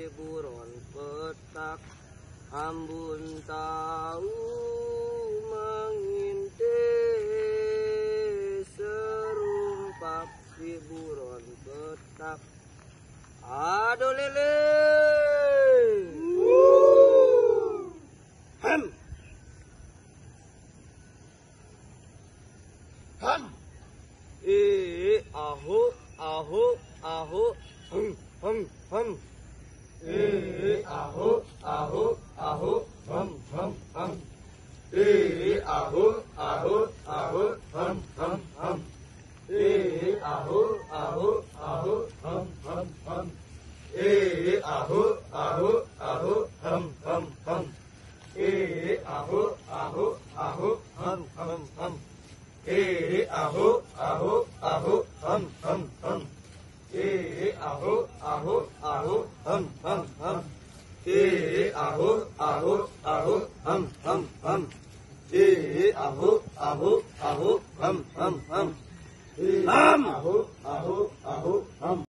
si buron petak. Ambun tahu mengintip serumpak si buron petak. Aduh lele. Hem. Ham. E aho aho aho hum hum hum. E aho aho aho hum hum hum. E aho aho aho hum hum hum. E aho aho aho hum hum hum. E aho aho aho hum hum hum. E aho aho aho hum hum hum. E aho aho aho hum hum hum. E aho aho aho hum hum hum. E aho aho aho hum hum hum. E aho aho aho hum hum hum. Hum. Aho aho aho hum.